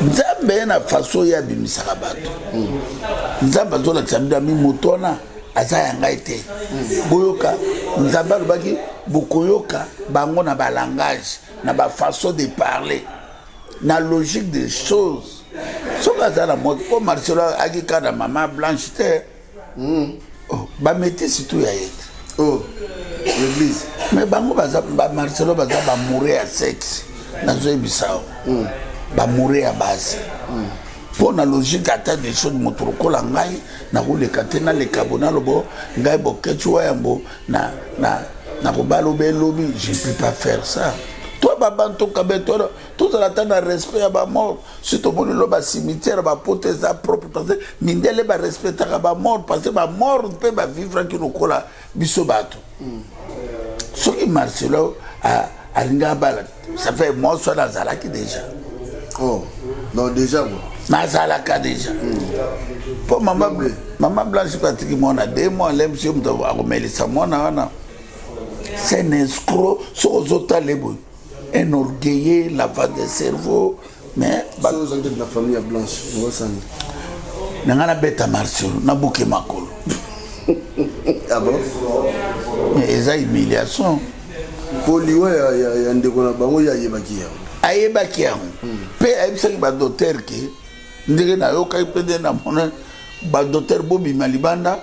Nzambe ye na façon ye abimisaka bato. Nzambe azolakisa bino ami moto wana aza ya ngai te. Boyoka, Nzambe alobaki bokoyoka bango na balangage, na bafaçon de parler, na logique des choses. Soki aza na moto mpo Marcelo akika na mama Blanche te. Oh, bametisi tu ya ye te. Oh, l'église. Mais bango baza ba Marcelo baza bamoure ya sexe, nazoyebisa yo. Bamoure ya basi. Mpo na logique ata des choses, moto lokola ngai nakoleka te, naleka bo nalobo ngai bokeci wa yambo na na nakobala obe elobi, je ne peux pas faire ça. To babantu kabe to tozala ata na respect ya bamort. Si tomoni lo bacimetière bapoto eza propre, parce que mindele barespectaka bamort, parce que bamort mpe bavivraki lokola biso bato. Soki Marcelo alingi abala, ça fait mwasi wana azalaki déjà. Oh, non, déjà quoi. Nazalaka déjà mpo mama, mama Blanche mpe atiki mwana 2 mois, lemsi yo moto akomelisa mwana wana. C'est un escroc. Soki ozotala boye, un orgueilleux, lavage de cerveau, mais So ozalaki na famille ya Blanche ngosani. Na ngai nabeta Marcelo, nabuke makolo. Ah bon? Mais eza humiliation. Mpo liwa ya ndeko na bango, ye ayebaki yango. Ayebaki yango mpe ayebisaki badocteur ke ndenge nayokaki mpe nde namona badocteur bobima libanda,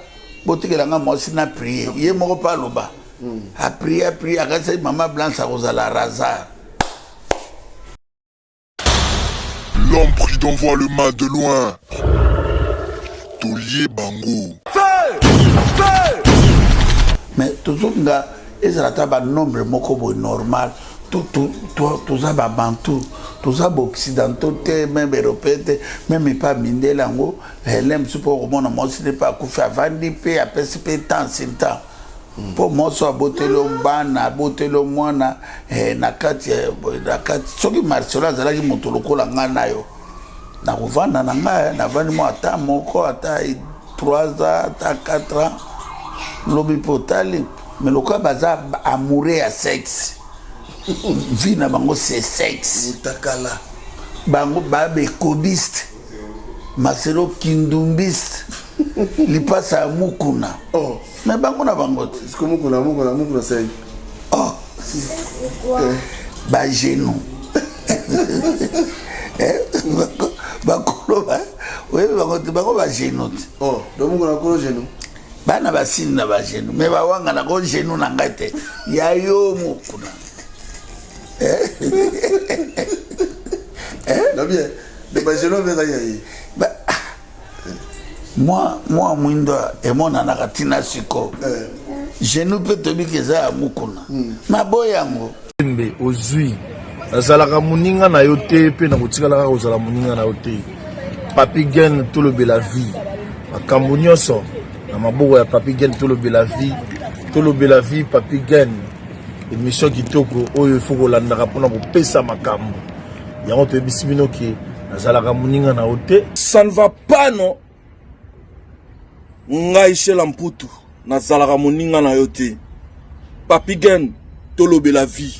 botikelanga mwasi na prier. Ye moko mpe aloba aprier, aprier, akanisaki mama Blanche akozala razar. L'homme prudent voit le mal de loin. Taulier Bango. Mais tozolinga ezala ata banombre moko boye normal. Toza babantu, toza baoccidentaux te, même européen te, même epa mindele yango hele mosusu mpo komona mwasi nde mpe akufi, avandi mpe apesi mpe temps sur temps, mpo mwasi oyo aboteli yo bana, aboteli yo mwana na kati. Soki Marcelo azalaki moto lokola ngai na yo, nakovanda na ngai, navandi mwa ata moko, ata 3 ans, ata 4 ans, lobi mpe otali. Mais lokola baza amoureux ya sexe, vie na bango c'est sexe. Mutakala. Bango babekobiste, Marcelo kindumbiste, lipasa ya mukuna. Oh. Mais bango na bango te. Siko mukuna, mukuna, mukuna sai. Oh, bagenou bakolo, oyebi bango te, bango bagenou te. Oh, donc mukuna kolo genou. Bana basini na bagenou, mais bawangana ko genou na ngai te, ya yo mokuna. Na bien. De bagenou mpe ezalaki ya ye. Mwa mwindo emonanaka ntina siko genou mpe tobiki eza ya mokuna, naboyi yango. Mbe ozwi, nazalaka moninga na yo te mpe nakotikala kaka kozala moninga na yo te. Papi Gen, tolobela vie, makambo nyonso na maboko ya Papi Gen. Tolobela vie, tolobela vie. Papi Gen, émission kitoko oyo ifo kolandaka mpona kopesa makambo yango. Toyebisi bino ke nazalaka moninga na yo te. Ça ne va pas, non. Ngai Shela Mputu, nazalaka moninga na yo te. Papi Gen, tolobela vie.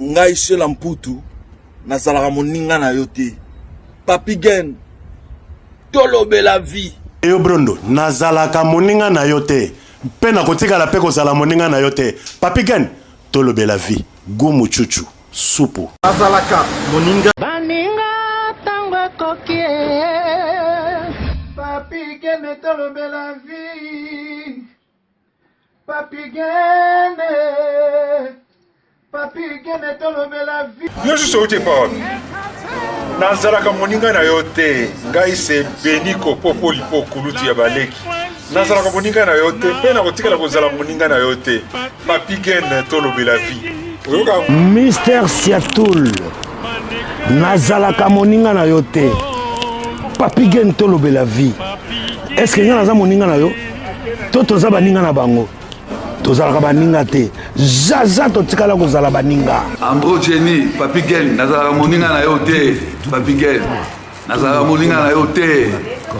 Ngai Shela Mputu, nazalaka moninga na yo te. Papi Gen, tolobela vie. Yo Brondo, nazalaka moninga na yo te mpe nakotikala mpe kozala moninga na yo te. Papi Gen, tolobela vie, gumu chuchu supu. Azalaka moninga. Baninga, ntango ekoki. Papi Gene, tolobela vie. Papi Gene, Papi Gene, tolobela vie. Yo susu outi epa wapi? Nazalaka moninga na yo te. Ngai se Beniko Popo Lipo, kulutu ya baleki. Nazalaka moninga na yo te mpe nakotikala kozala moninga na yo te. Papi Gen, tolobela vie, oyoka. Mister Siatul, nazalaka moninga na yo te. Papi Gen, tolobela vie. Est-ce ngai naza moninga na yo to toza baninga na bango? Tozalaka baninga te, zaza totikala kozala baninga. Ambro Jenny, Papi Gen, nazalaka moninga na yo te. Papi Gen, nazalaka moninga na yo te.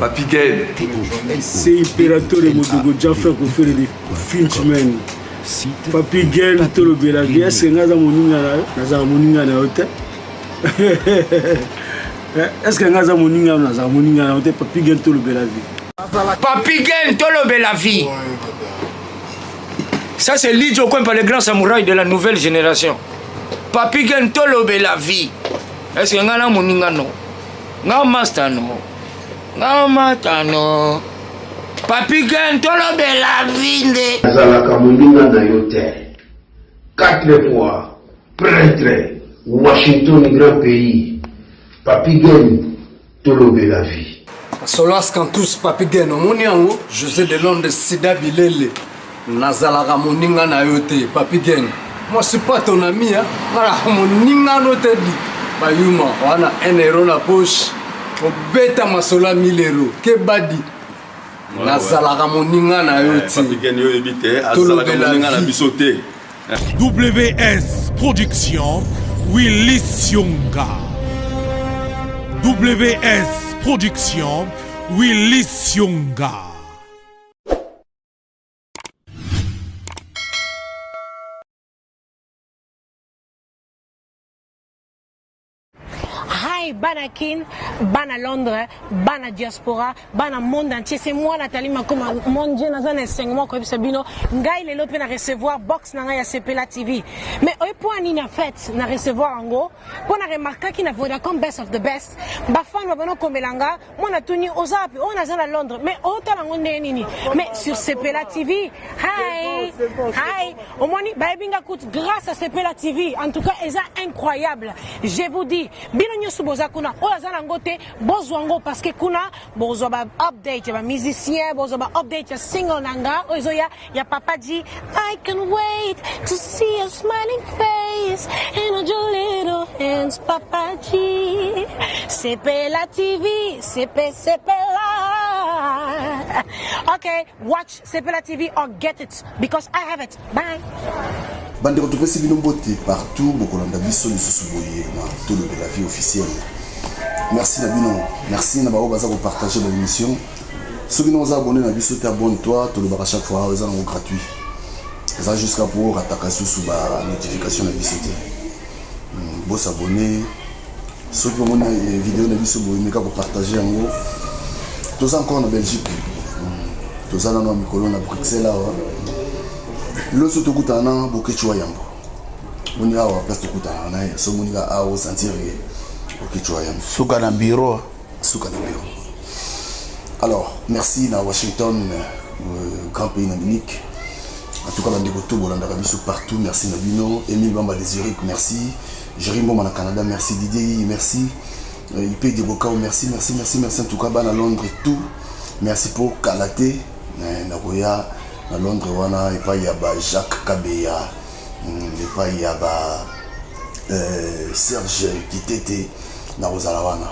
Papi Gen. C'est Imperatore Modogo Jaffa Kofere de Finchman. Papi Gen, tolobela vie. Est-ce que nga aza moninga na yo? Nazala moninga na yo te. Est ce que nga aza moninga yo nazala moninga na yo te papi gen tolobela vie. Papi gen tolobela vie. Ça c'est Lidjo Kwempa le grand samouraï de la nouvelle génération. Papi gen tolobela vie. Est ce que nga na moninga no? Nga master no? Nga mata no? Papi gen tolobela vie nde. Nazalaka moninga na yo te. 4 fois Pretre Washington grand pays Papy Gene tolobela vie. Solas Cantus Papy Gene omoni yango Jose de Londres Sida Bilele nazalaka moninga na yo te Papy Gene moi suis pas ton ami hein nalaka moninga no te di bayuma wana 1 euro na poche obeta masolo ya 1000 euro kebadi nazalaka moninga na yo te tolobela biso te WS Production Willy Sionga WS Production Willy Sionga Hi bana Kin, bana Londres, bana diaspora, bana monde entier. C'est moi Nathalie Makoma. Mon Dieu, naza na esengo moko koyebisa bino. Ngai lelo pe na recevoir box na ngai ya Sepela TV. Mais oyo po nini en fait na recevoir yango? Po na remarquaki na Vodacom best of the best. Ba fan ba bano komela nga, moi na tuni oza wapi? Oyo naza na Londres. Mais otala yango ndenge nini? Mais sur Sepela TV. Hi. Hi. Omoni bayebi nga kutu grâce à Sepela TV. En tout cas, eza incroyable. Je vous dis, bino nyoso boza kuna, oyo aza nango te, bozwa ngo parce que kuna bozwa ba update ya ba musiciens, bozwa ba update ya single na nga oyo ezoya ya Papa G. I can wait to see your smiling face and your little hands, Papa G. Sepela TV, Sepe Sepela. Okay, watch Sepela TV or get it because I have it. Bye. Bandeko topesi bino mbote partout bokolanda biso lisusu boye na tolobela vie officielle. Merci na bino, merci na baoyo baza kopartage ba émission. Soki no oza abonné na biso te abonne toi, tolobaka chaque fois eza nango gratuit. Eza jusqu'à pour orataka lisusu ba notification na biso te. Hmm, bosabonne soki omoni eh, video na biso boye meka kopartage yango. Toza encore na Belgique. Hmm, toza nano ya mikolo na Bruxelles awa. Loso tokutana na Boketshu wa Yambo. Moni awa place tokutana na ye. So moni ka awa sentir ye Boketshu wa Yambo. Suka na bureau. Suka na bureau. Alors, merci na Washington, euh, grand pays na Munich. En tout cas, bandeko tout bolandaka biso partout, merci na bino. Emile Bamba de Zurich, merci. Jerry Mboma na Canada, merci. Didier merci. Euh, IP de Bokao, merci, merci, merci, merci. En tout cas, bana Londres tout. Merci pour Kalate, nakoya na Londres wana epai ya ba Jacques Kabeya, epai ya ba euh, Serge Kitete nakozala wana.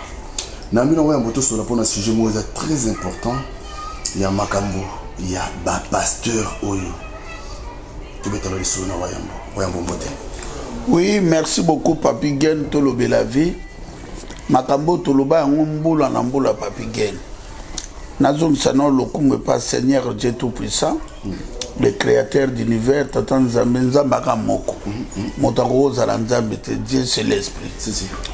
Na bino yango yambo tosola mpona sujet moko eza très important ya makambo ya ba pasteur oyo tobetala lisolo na wayambo wayambo mbote. Oui, merci beaucoup Papi Gen tolobela vie. Makambo toloba yango mbula na mbula Papi Gen. Nazongisa nao lokumu epa Seigneur Dieu tout puissant. Le créateur d'univers tata nzambe nzambe aka moko moto akoki kozala nzambe te dieu c'est l'esprit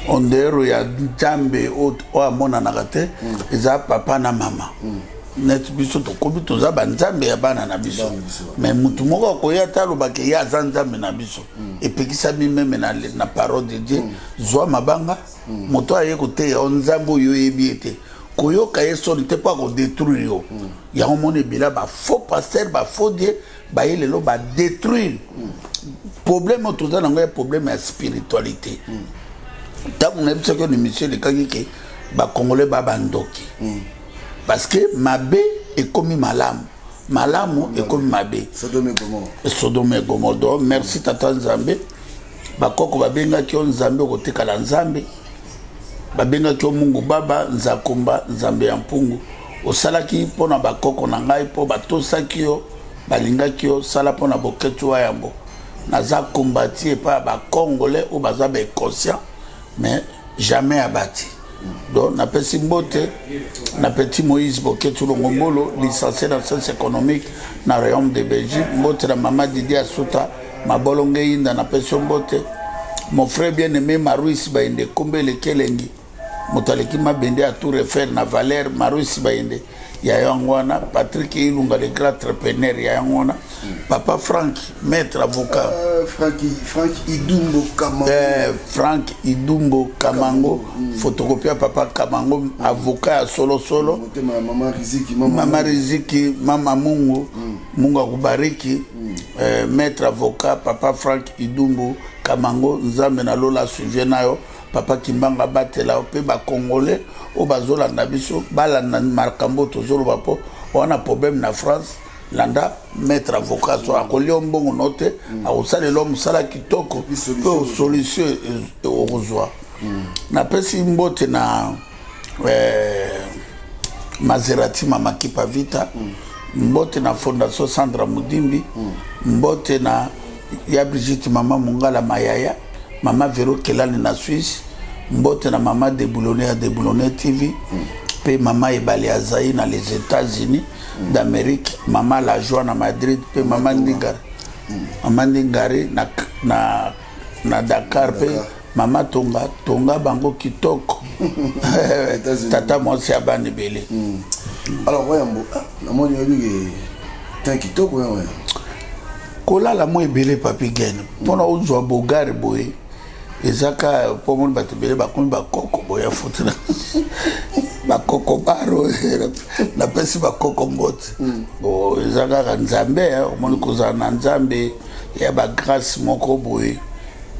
ondero ya nzambe oyo amonanaka te eza papa na mama neti biso tokomi toza banzambe ya bana na biso mais motu moko akoya ata alobaka ye aza nzambe na biso epekisami meme na, na parole de dieu zwa mabanga moto aye koteya yo nzambe oyo oyebi ye te koyoka ye soni te mpo akodetruire yo yango moni ebele ba faux pasteur ba faux dieu baye lelo badetruire problème oyo toza nango ya problème ya spiritualité ntango nayebisaki yo na émission elekaki ke bacongolais ba bandoki parce que mabe ekomi malamu malamu ekomi mabe sodome et gomorrhe donc merci tata nzambe bakoko babengaki yo nzambe okotikala nzambe babengaki yo mungu baba nzakomba nzambe ya mpungu osalaki mpo na bakoko na ngai mpo batosaki yo balingaki yo sala mpo na boketshu wa yambo naza kombati epai ya bacongolais oyo baza bainconscient mais jamais abati donc napesi mbote na petit moïse boketshu longombolo licencié na science économique na royaume de belgique mbote na mama didi asuta mabolonge yinda napesi yo mbote. Mon frère bien-aimé Maruis Bayende, kombo eleki elengi. Moto aleki mabende ya Tour Eiffel na valeur, Maruis Bayende. Ya yango wana, Patrick Ilunga le grand entrepreneur ya yango wana. Papa Frank, maître avocat. Frank Idumbo Kamango. Frank Idumbo Kamango, photocopie ya papa Kamango, avocat ya solo solo. Motema ya Mama Riziki, Mama Mama Riziki, Mama Mungu, Mungu akubariki. Maître avocat papa Frank Idumbo Kamango, Nzambe na lola suivie na yo. Papa Kimbanga abatela yo pe ba Congolais oyo bazolanda biso balanda makambo tozoloba po wana problème na France. Landa maître avocat so akolia mbongo no te, akosalela yo mosala kitoko mpe solution okozwa. Napesi mbote na Maserati Mama Kipa Vita, mbote na Fondation Sandra Mudimbi, mbote na ya Brigitte Mama Mungala Mayaya, Mama Vero Kelani na Suisse, mbote na Mama Deboulonné ya Deboulonné TV, pe Mama Ebale Azaï na les États-Unis d'Amérique, Mama La Joie na Madrid, pe Mama Ndingari, Mama Ndingari na Dakar, pe Mama Tonga, Tonga bango kitoko. Tata mwasi ya bana ebele. Alors Wayambo, namoni oyebi ke teint kitoko ya Wayambo. Kolala mwa ebele Papi Gen, mpona ozwa bogare boye eza ka mpo moni bato ebele bakomi bakoko boye ya futi na bakoko baro napesi bakoko mbote. Bo eza kaka Nzambe, omoni kozala na Nzambe ya ba grâce moko boye.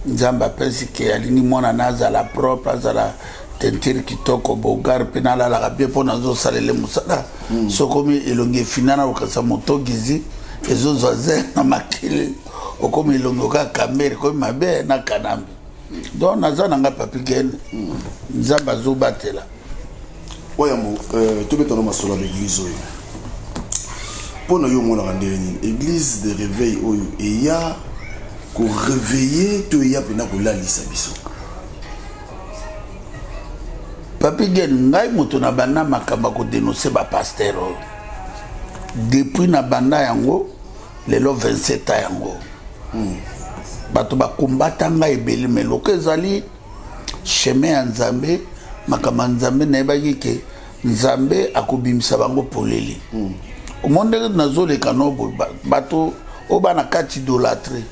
Nzambe apesi ke alingi mwana na azala propre, azala teinture kitoko, bogar mpe nalalaka bien mpo nazosalela mosala. Sokomi elongi efina na kokasa motogizi ezozwa ze na makili, okomi elongi oka kamere komi mabe na kanambe. Donc naza na nga Papi Gen, Nzambe azobatela. Wayambo, tobetana masolo ya l'église oyo. Mpo na yo omonaka ndenge nini église de réveil oyo eya ko réveiller to eya mpena kolalisa biso? Papi Gen, ngai moto na banda makambo ya kodénoncer ba pasteur oyo depuis na banda yango lelo 27 ans yango. Bato bakombata ngai ebele, mais loko ezali chemin ya Nzambe, makambo ya Nzambe nayebaki ke Nzambe akobimisa bango polele. Omoni ndenge nazoleka no boye, bato oyo bana kati idolâtre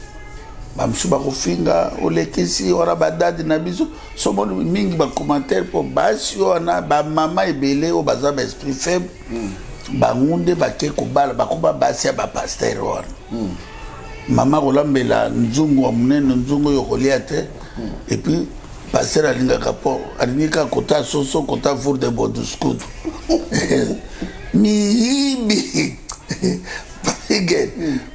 bamosusu bakofinga olekisi wana badadi na biso somoni mingi bacommentaire mpo basi wana bamama ebele oyo baza ba esprit faible, bango nde bake kobala bakoba basi ya bapasteur wana. Mama kolambela nzungu ya monene, nzungu oyo kolia te, et puis pasteur alingaka mpo alingi kaka kota soso kota four de boduskutu miyibi.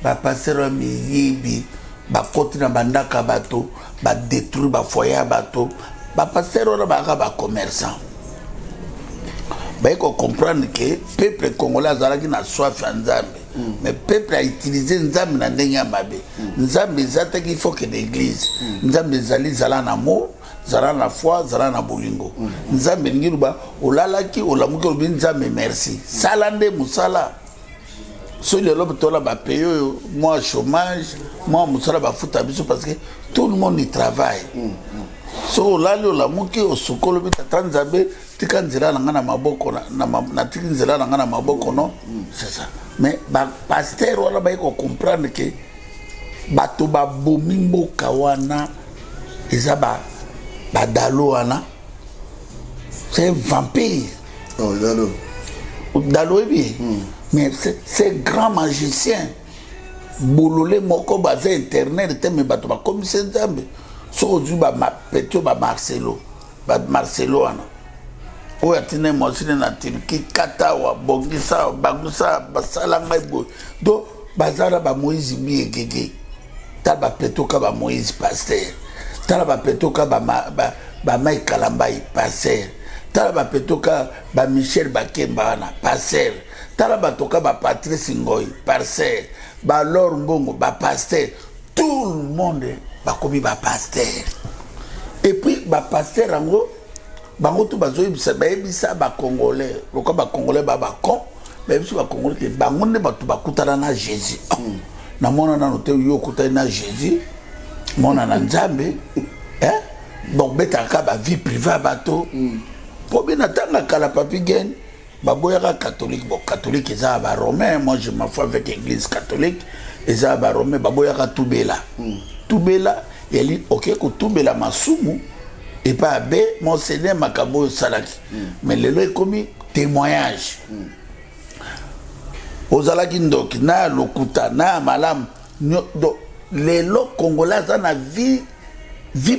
Bapasteur ya miyibi bakoti na bandako ya bato, badétruire bafoyer ya bato. Bapasteur wana bayaka bacommerçant, baye kocomprendre ke peuple congolais azalaki na soif ya Nzambe, mais peuple autiliser Nzambe na ndenge ya mabe. Nzambe eza teki il faut kende église. Nzambe ezali zala na amour, zala na foi, zala na bolingo. Nzambe elingi loba olalaki olamuki olobi Nzambe merci, sala nde mosala. Soki lelo tola bapays oyo mwa chômage mwa mosala bafuta biso parce que tout le monde y travaille. Soki olali olamuki osukoli olobi tata Nzambe tika nzela na ngai na maboko, natiki nzela na ngai na maboko no, c'est ça. Mais bapasteur wana baye kocomprendre ke bato babomi mboka wana eza badalo wana, c'est un vampire. Oh, dalo. Dalo oyebi, mais c'est grand magicien bolole moko baza internet te, mais bato bakomisi Nzambe. Soki ozwi bapeti oyo bamarcelo, bamarcelo wana oyo atinda mwasi ne na Turquie, kata awa, bongisa, bangusa, basala ngai boye. Donc baza na bamoïse biekeke. Tala bapetoka bamoïse pasteur, tala bapetoka bamai Kalambai pasteur, tala bapetoka bamichel Bakemba wana pasteur, tala batoka bapatrice Ngoi pasteur, balor Mbongo bapasteur. Tout le monde bakomi bapasteur. Et puis bapasteur yango bango tu bazoyebisa, bayebisa bacongolais lokola bacongolais ba bacon, bayebisa bacongolais ke bango nde bato bakutana na Jésus. Namona nano te yo okutani na Jésus mwana na Nzambe. Eh? Bakobetaka kaka bavie privé ya bato. Mpo bino ntanga kala, Papi Gen, baboyaka catholique. Bon, catholique eza ya baromain. Moi, je ma foi avec église catholique, eza ya baromain. Baboyaka tubela. Tubela yali oke kotubela masumu epai abe monseigneur, makambo oyo osalaki. Mais lelo ekomi témoignage. Ozalaki ndoki na ya lokuta na ya malamu. Donc lelo Congolais aza na vie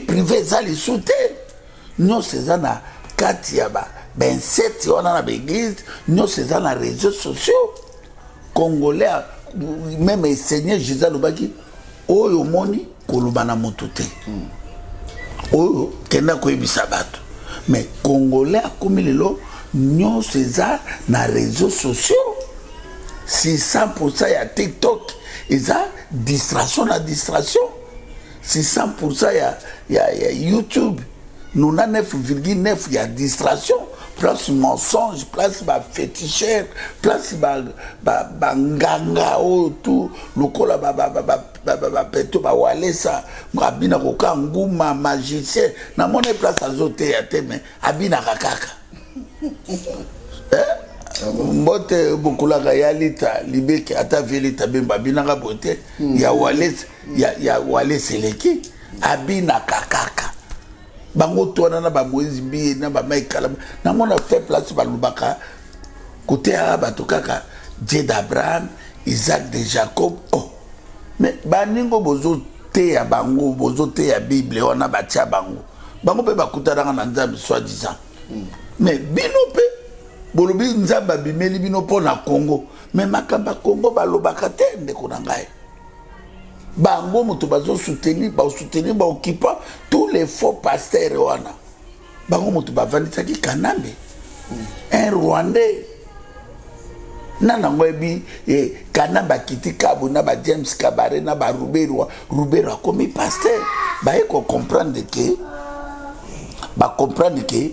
privée eza lisu te. Nyonso eza na kati ya bainsecte wana na baeglise, nyonso eza na réseaux sociaux. Congolais, même Seigneur Jésus alobaki: oyo omoni, koloba na moto te, oyo kenda koyebisa bato. Mais Congolais akomi lelo nyonso eza na réseaux sociaux. 600 ya TikTok eza distraction na distraction, 600 ya YouTube, 99,9 ya distraction, place mensonge, place baféticheur, place banganga oyo tu lokola bapeto bawalesa abina koka nguma magicien. Namoni place azoteya te, mais abinaka kaka. Mbote bokulaka ya lita libeke, ata vie lita bemba abinaka boye te. Ya walesa, ya walesa eleki, abinaka kaka. Bango to wana na bamoïse Mbiye na bamaikala, namona te place balobaka koteyaka bato kaka Dieu d'Abraham, Isaac, de Jacob. Oh, mais baningo bozoteya bango, bozoteya Bible wana, batia bango, bango mpe bakutanaka na Nzambe soi disant. Mais bino mpe bolobi Nzambe abimeli bino mpo na Congo, mais makambo ya Congo balobaka te. Ndeko na ngai, bango moto bazosoutenir, basoutenir, baokipa tous les faux pasteurs wana. Bango moto bavandisaki Kanambe, un Rwandais. Nani yango yebi? Kanambe akiti kabo na ba James Kabare na baruberwa. Ruberwa akomi pasteur. Baye kocomprendre ke, bacomprendre ke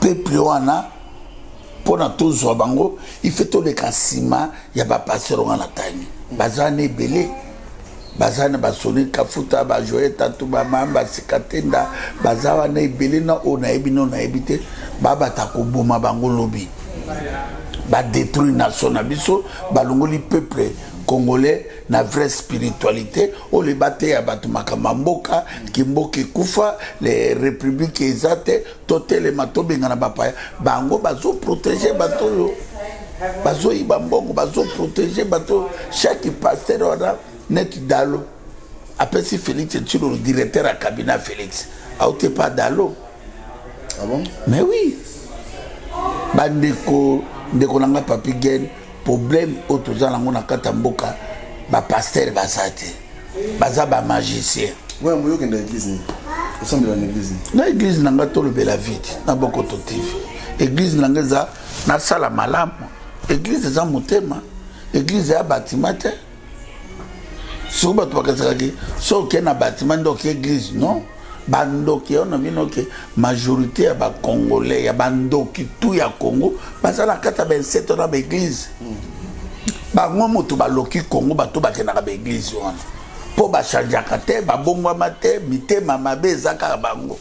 peuple wana, mpona tozwa bango, ife toleka nsima ya bapasteur wana. Tangi baza wana ebele, baza na basoni Kafuta, bajoye tatu, bamamba Sikatenda, baza wana ebele. Na oyo nayebi, no nayebi te. Babata koboma bango lobi, badétruire nation na biso, balongoli peuple congolais na vraie spiritualité oyo bateya bato makambo ya mboka. Kimboka ekufa, le république eza te. Totelema, tobengana bapaya. Bango bazoprotege bato oyo bazoyiba mbongo, bazoprotege bato. Chaque pasteur wana neti Dalo apesi Félix Tshilolo directeur ya cabinet. Félix aute pa Dalo. Ah bon? Mais oui, bandeko, ndeko na nga Papi Gen, problème oyo toza nango na kati ya mboka, bapasteur baza te, baza bamagicien. Ouais, moyo okenda église nini? Osambela na église nini? Na église na nga Tolobela Vite na Bokoto TV. Église na nga eza nasala malamu. Église eza motema, église eya batima te. Soki bato bakasakaki so okei na batima nde oke église, non. Bandoki oyo na bino ke majorité ya bacongolais, ya bandoki tu ya Congo, baza na kati ya bainseto na baeglise. Bango moto baloki Congo. Bato bakendaka baeglise wana mpo bachangeaka te, babongwama te, mitema mabe eza kaka bango.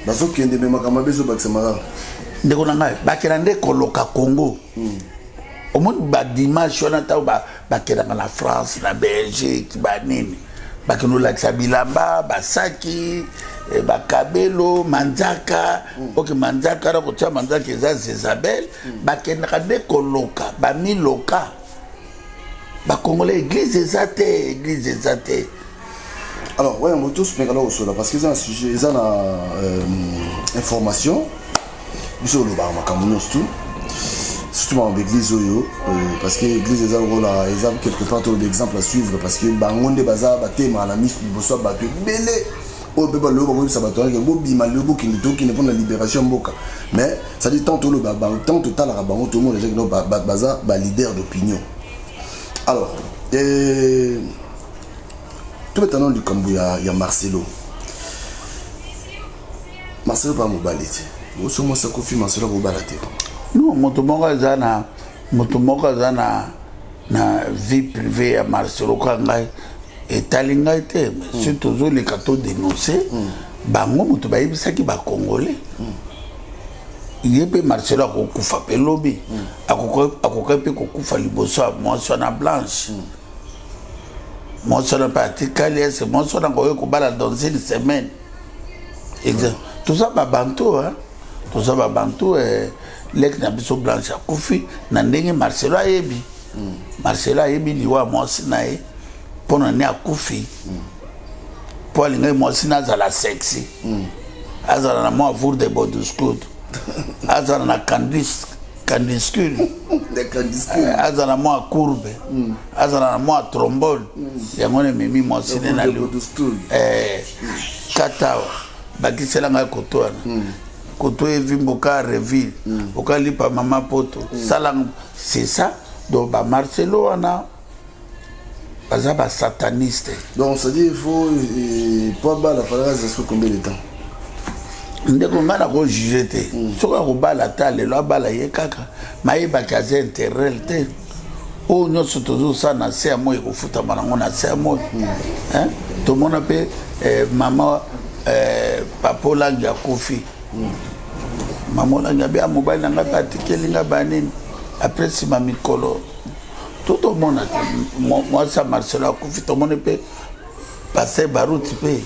Bazokende me makambo mabe ezobakisama kaka. Ndeko na ngai, bakenda nde koloka Congo. Omoni badimanche wana, ntango bakendaka na France, na Belgique, banini, bakende olakisa bilamba, basaki, bakabelo, manzaka. Oke manzaka na kotia manzaka eza Zezabel. Bakendaka nde koloka, bamiloka bakongolais. Église eza te, église eza te. Alors ouais, moto tosumeka na kosola parce que eza na sujet, eza na information. Biso olobaka makambo nyonso tu, surtout makambo église oyo, parce que église eza lokola eza quelque part toloba exemple à suivre, parce que bango nde baza batemaka na miso liboso ya bato ebele oyo mpe balobi bakoyebisa bato wana bobima lelo, bokende, tokende mpona libération ya mboka. Mais c'est-à-dire tant toloba, tant totalaka bango, tomona déjà kino baza baleader d'opinion. Alors tobeta nano likambo ya Marcelo. Marcelo pa mobali te, oso mwasi akufi, Marcelo akobala te. Non, moto moko aza na moto moko aza na vie privée ya Marcelo ka ngai. Etali ngai te, mais mm. soki tozoleka to dénoncer mm. bango moto bayebisaki ba congolais mm. ye mpe Marcelo akokufa mpe lobi mm. akoki mpe kokufa liboso ya mwasi wana Blanche mm. Mwasi wana mpe atikali ese mwasi wana akoki kobala dans une semaine. Exact. Toza babantu, toza babantu eh, leki na biso Blanche akufi na ndenge Marcelo ayebi mm. Marcelo ayebi liwa ya mwasi na ye mpo na nini akufi mpo alingaki mwasi na azala sexy mm. azala na mwa vour de boduscud azala na candis candiscule eh, azala na mwa courbe mm. azala na mwa trombone mm. yango na ememi mwasi ne na liwa eh, katawa bakisela ngai koto wana mm. koto evimbo ka reville mm. okalipa mama poto mm. sala c'est ça. Donc ba Marcelo wana baza ba sataniste. Donc c'est à dire il faut po abala falaka aza soki combien de temps? Ndeko ngai nakojuge te mm. Soki akobala ata lelo abala ye kaka mayebaki aza interrel te oyo nyonso tozosala na se ya moi ekofutama nango na se ya moi mm. Tomona mpe eh, mama eh, papa Olangi akufi mm. Mama Olangi abi mobali na ngai mpe atikeli ngai banini apres nsima mikolo to tomona te mwasi ya Marcelo akufi tomoni mpe paster Baruti mpe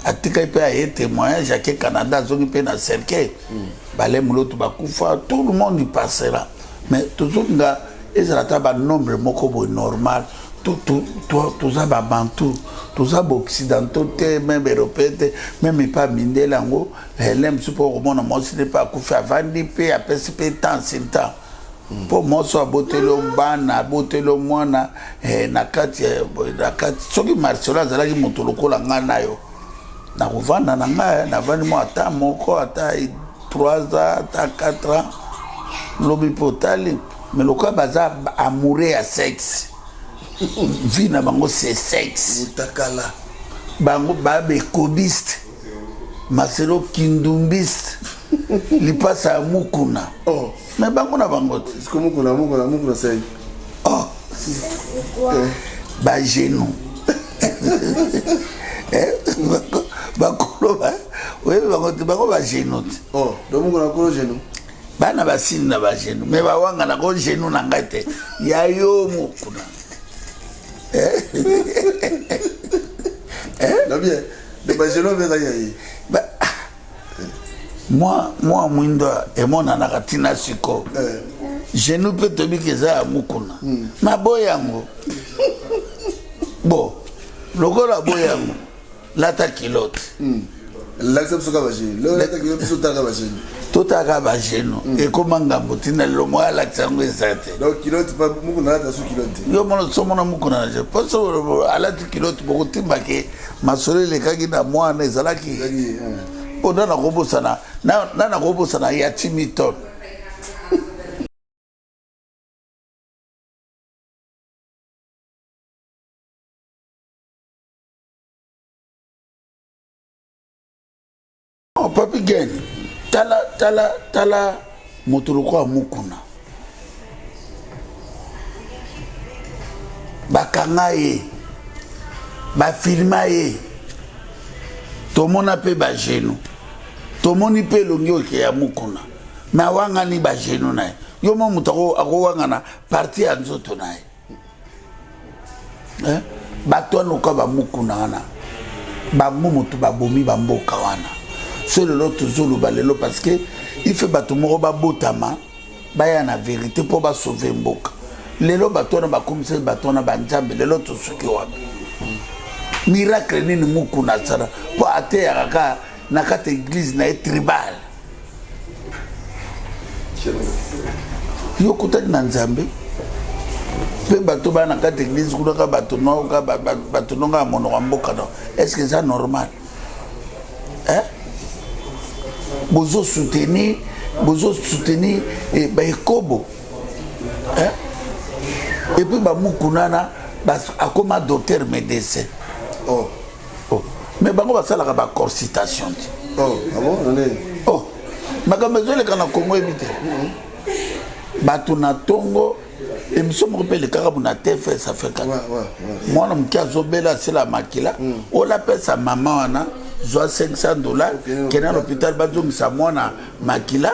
atikaki mpe aye témoignage ake Canada azongi mpe na cercueil mm. Bale moloto bakufa, tout le monde y passera, mais tozolinga ezala ata banombre moko boye normal. Toza babantu, toza baoccidentaux te, même européen te, même epa mindele yango hele mosusu mpo okomona mwasi nde mpe akufi avandi mpe apesi mpe temps sur temps mpo mwasi aboteli yo bana, aboteli yo mwana eh, na kati na kati. Soki Marcelo azalaki moto lokola ngai na yo, nakovanda na ngai, navandi mwa ata moko, ata 3 ans, ata 4 ans, lobi mpe otali. Mais lokola baza amoureux ya sexe, vie na bango c'est sexe. Mutakala. Bango babekobiste, Marcelo kindumbiste, lipasa ya mukuna oh. Mais bango na bango te. Siko mukuna mukuna mukuna sai. Oh. Bagenou bakolo oyebi bango te, bango bagenou te. Oh, donc mukuna kolo genou. Bana basini na bagenou mais bawangana ko genou na ngai te ya yo mokuna. Na bien. De bagenou beza ya ye. Mwa mwa mwindo emonanaka ntina siko genou mpe tobiki eza ya mukuna naboyi yango bo lokola boyi yango lata kilote. Lakisa biso kaka bagenou. Lata kilote biso tala bagenou. Totaka bagenou ekoma ngambo ntina lelo moyo alakisa yango eza te. Donc kilote pa mukuna alata su kilote. Yo mona somona mukuna na je poso alati kilote bokotimbake masolo elekaki na mwana ezalaki mpo na nakobosana na nakobosana ya timiton. Oh, Papi Gen, tala tala tala moto lokola mukuna bakanga ye, bafilma ye, tomona mpe bagenou, tomoni mpe elongi oke ya mukuna me awangani bagenou na ye. Yo mo moto akowangana parti ya nzoto na ye. Eh? Bato wana oka bamukuna wana bango moto babomi bamboka wana. So lelo tozoloba lelo parce que ife bato moko babotama baya na verité mpo basauve mboka. Lelo bato wana bakomisaki bato wana banzambe, lelo tosuki wapi? Miracle nini mukuna asala mpo ateyaka kaka na kati ya eglise na ye tribal? Yo okutani na Nzambe mpe bato baya na kati ya eglise kuna ka bato noka bato nonga ya monoko ya mboka no, est ce que eza normal eh? Bozo soutenir, bozo soutenir eh, baekobo eh? Et puis bamukunana akoma docteur médecin. Oh. Oh. Mais bango basalaka baconsultation te. Oh. Ah bon? Oh. Makambo ezoleka na Kongo yebi te. Bato na ntongo. Émission moko mpe elekaka bo na TFS Africa. Mwana moke azobela, asila makila. Oyo apesa mama wana, zwa 500 $, kende na l'hôpital, bazongisa mwana makila.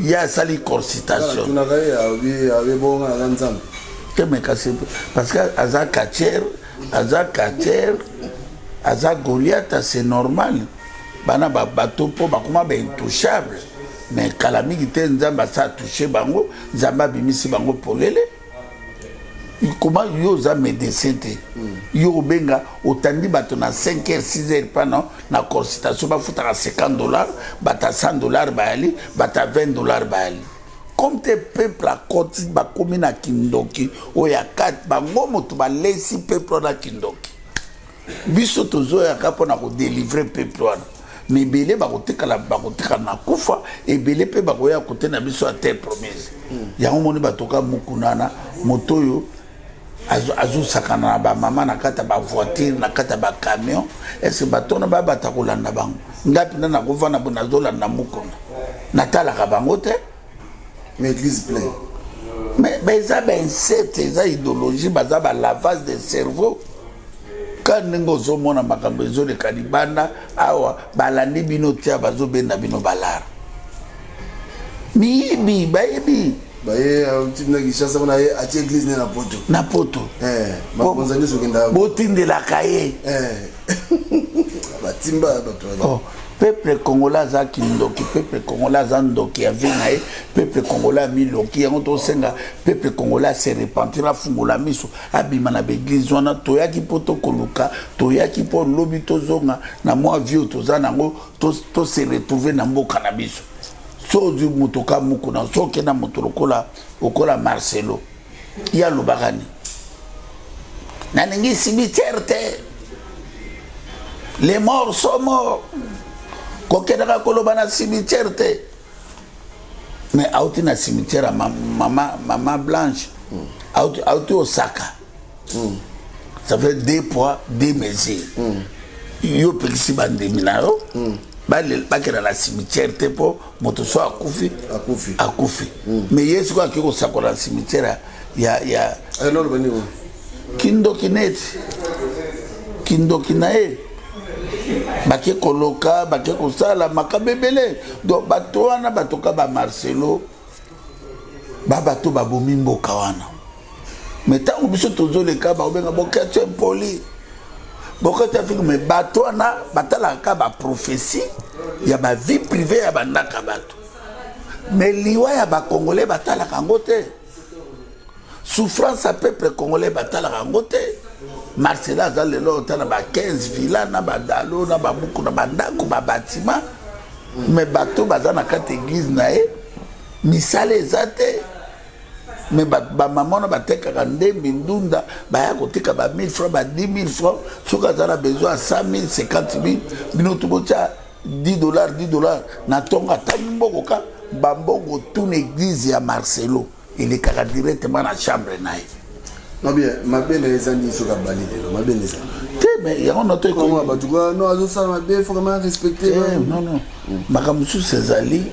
Ye asali consultation. Tunaka ye, alobi alobi bonga naza Nzambe. Te, mais kasi parce que aza catcheur, aza catcheur, aza Goliath, c'est normal. Bana bato mpo bakoma baintouchable, mais kala mingi te Nzambe asa atouche bango, Nzambe abimisi bango polele. Koma yo oza médecin te, yo obenga, otandi bato na 5 heures, 6 heures mpana na consultation, bafutaka 50 $, bato ya 100 $ bayali, bato ya 20 $ bayali. Comme te peuple akoti, bakomi na kindoki oyo ya kati, bango moto balesi peuple wana kindoki. Biso tozoyaka mpona kodélivrer peuple wana, mais ebele bakotikala, bakotikala na kufa, ebele mpe bakoya kote na biso ya terre promise. Yango moni batoka mokuna moto oyo azosakana na bamama na kati ya bavoiture, na kati ya bacamion. Est-ce bato wana babata kolanda bango? Ngai mpenza nakovanda bo, nazolanda mokuna, natalaka bango te. Mais église plein. Mais eza bainsecte, eza idéologie, baza balavage de cerveau. Ka ndenge ozomona makambo ezoleka libanda awa, balandi bino tia, bazobenda bino balara miyibi, bayebi. Baye na Kinshasa kuna, ye atie église ne na Poto. Na Poto. Bakonza nyonso okenda. Botindelaka ye. Batimba bato. Oh, peuple congolais aza kindoki, peuple congolais aza ndoki ya vie na ye, peuple congolais amiloki. Yango tosenga peuple congolais ase repentir, afungola miso, abima na baeglise wana. Toyaki mpo tokoluka, toyaki mpo lobi tozonga na mwa vie oyo toza nango, tose retrouve na mboka na biso. So ozwi moto ka mokuna, so okenda moto lokola okola Marcelo, ye alobaka nini? Nalingi cimetière te, les morts sont morts, kokendaka koloba na cimetière te. Mais auti na cimetière ya mama, mama Blanche, auti, auti Osaka. Ça fait deux poids deux mesures. Yo opekisi bandimi na yo bakenda na cimetière te, mpo moto so akufi, akufi. Akufi. Mais ye sikoyo akei kosakola na cimetière ya kindoki, neti kindoki na ye, bake koloka, bake kosala makambo ebele. Donc bato wana, batoka bamarcelo, babato babomi mboka wana. Mais ntango biso tozoleka, bakobenga Boketshu impoli, Boketshu Afrique. Mais bato wana batalaka kaka baprophétie ya bavie privée ya bandaka bato, mais liwa ya bacongolais batalaka yango te, souffrance ya peuple congolais batalaka yango te. Marcelo aza lelo ota na ba 15 villa na badalo na babuku na bandako babatima, mais bato baza na kati église na ye, misala eza te. Mais bamama wana batekaka ndembi, ndunda, baya koteka ba 1000 francs, ba 10 000 francs. Soki aza na besoin ya 100 000, 50 000, bino to botya 10 $, 10 $ na ntongo, atangi mbongo ka bambongo. Tuna église ya Marcelo, elekaka directement na chambre na ye. Non, bien, mabe na eza nini soki abali lelo? Mabe na eza te, mais yango na to. Bato no azosala mabe, faut quand même respecter. Non, non, makambo mosusu ezali,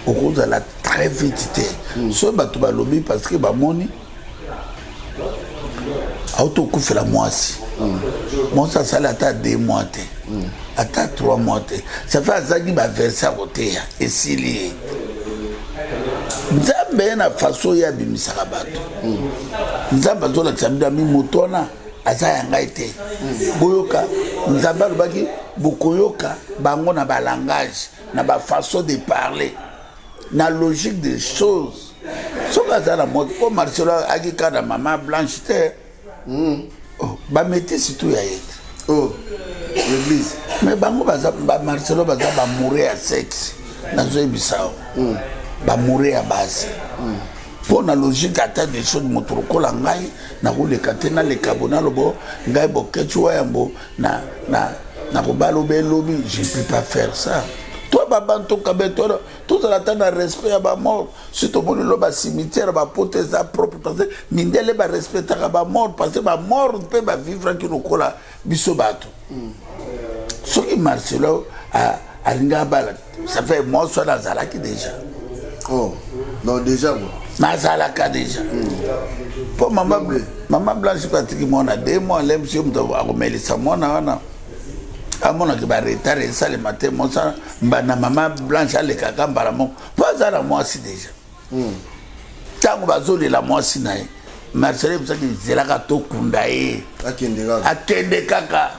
okozala très vite te. Soki bato balobi, parce que bamoni auti okufela mwasi, mwasi asali ata 2 mois te, ata 3 mois te, ça fait azangi baverset ya koteya, esili ye. Nzambe ye na façon ye abimisaka bato. Nzambe azolakisa bino ami moto wana aza ya ngai te. Boyoka, Nzambe alobaki bokoyoka bango na balangage, na bafaçon de parler, na logique des choses. Soki aza na moto, mpo Marcelo aki kaka na mama Blanche te. Oh, bamétisi tu ya ye te. Oh, l'église. Mais bango baza, bamarcelo baza bamoure ya sexe, nazoyebisa yo, bamoure ya basi. Mpo na logique ata des choses, moto lokola ngai nakoleka te, naleka bo, nalobo ngai Boketshu wayambo na, na, nakobala obe elobi, je ne peux pas faire ça. To babantu kabe to tozala ata na respect ya bamort. Si tomoni lo bacimetière bapoto eza propre, parce que mindele barespectaka bamort, parce que bamort mpe bavivraki lokola biso bato. Soki Marcelo alingi abala, ça fait mwasi wana azalaki déjà. Oh, non déjà quoi. Nazalaka déjà. Mpo mama, mama Blanche mpe atiki mwana de mois alemsi ye moto akomelisa mwana wana amonaki baretard esalema te mosala mbanda mama Blanche alekaka mbala moko mpo aza na mwasi deja. Ntango bazolela mwasi na ye Marcel ebisaki zelaka tokunda ye akende kaka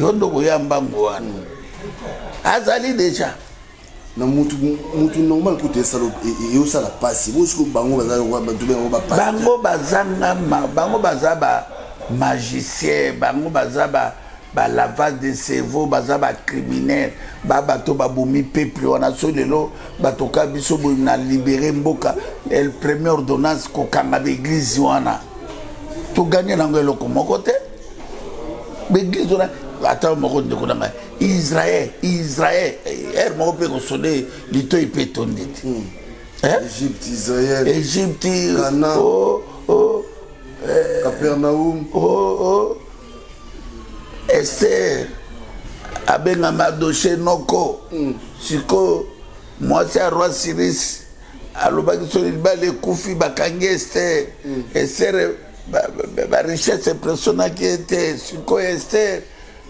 yo nde okoya mbangu wana azali deja na mutu mutu normal kutu esala eyosala pasi bo siko bango baza bato bengo ba bango bazanga bango baza ba magicien bango baza ba ba lavage de cerveau baza ba criminel ba bato babomi peuple wana so lelo bato ka biso boye na libere mboka el première ordonnance kokanga baeglise wana toganye nango eloko moko te baeglise wana ata moko ndeko na ngai Israël, Israël, heure moko mpe kosone litoi mpe etondi te. Hmm. Eh? Egypte, Israël, Egypte, Canaan, oh, oh, eh, Capernaum, oh, oh. Esther abenga Mardochée noko mm. sikoyo mwasi ya roi Cyrus alobaki soki libala ekufi bakangi Esther mm. Esther barichesse impressionnaki ye te sikoyo Esther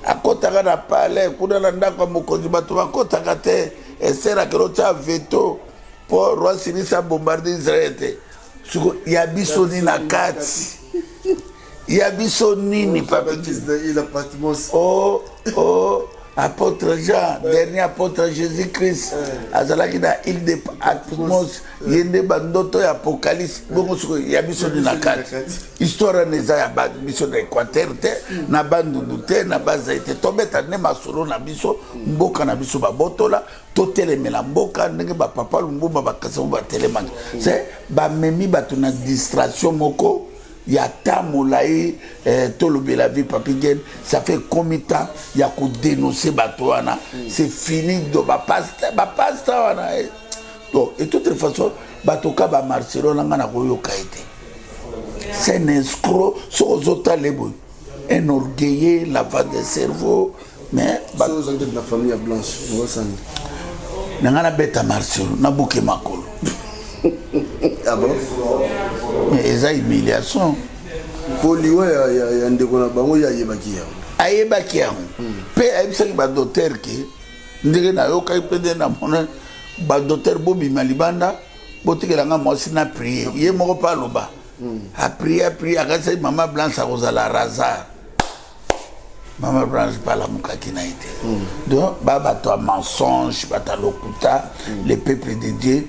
Akotaka na palais kuna na ndako ya mokonzi bato bakotaka te. Esther akende otya veto mpo roi Cyrus abombarde Israel te. Siko ya biso nini na kati? Ya biso nini papi? Oh, oh, apôtre Jean, dernier apôtre Jésus-Christ, azalaki na île de Patmos, ye nde bandoto ya Apocalypse. Bongo siko ya biso nini na kati? Histoire wana eza ya biso na Equateur te, na Bandundu te, na Bazai te. Tobeta nde masolo na biso, mboka na biso babotola, totelemela mboka ndenge ba papa Lumbumba bakasi batelemaki. C'est bamemi bato na distraction moko ya temps molai eh, tolobela vie papi gen ça fait combien de temps ya kodénoncer bato wana c'est fini do bapasta bapasta wana eh. Donc et toute façon bato ka ba Marcelo na nga nakoyoka ye te c'est un escroc soki ozotala ye boye un orgueilleux lavage de cerveau mais na famille ya blanche okosani na nga nabeta Marcelo nabuke makolo ah bon mais eza humiliation mpo liwa ya, ya, ya ndeko na bango ye ayebaki yango ayebaki yango mpe ayebisaki badocteur ke ndenge nayokaki mpe nde namona badocteur bobima libanda botikela nga mwasi na prie ye moko mpe aloba aprie aprie akanisaki mama blanche akozala razar mama blanche mpe alamukaki na ye te donc ba bato ya mensonge bato ya lokuta le peuple de dieu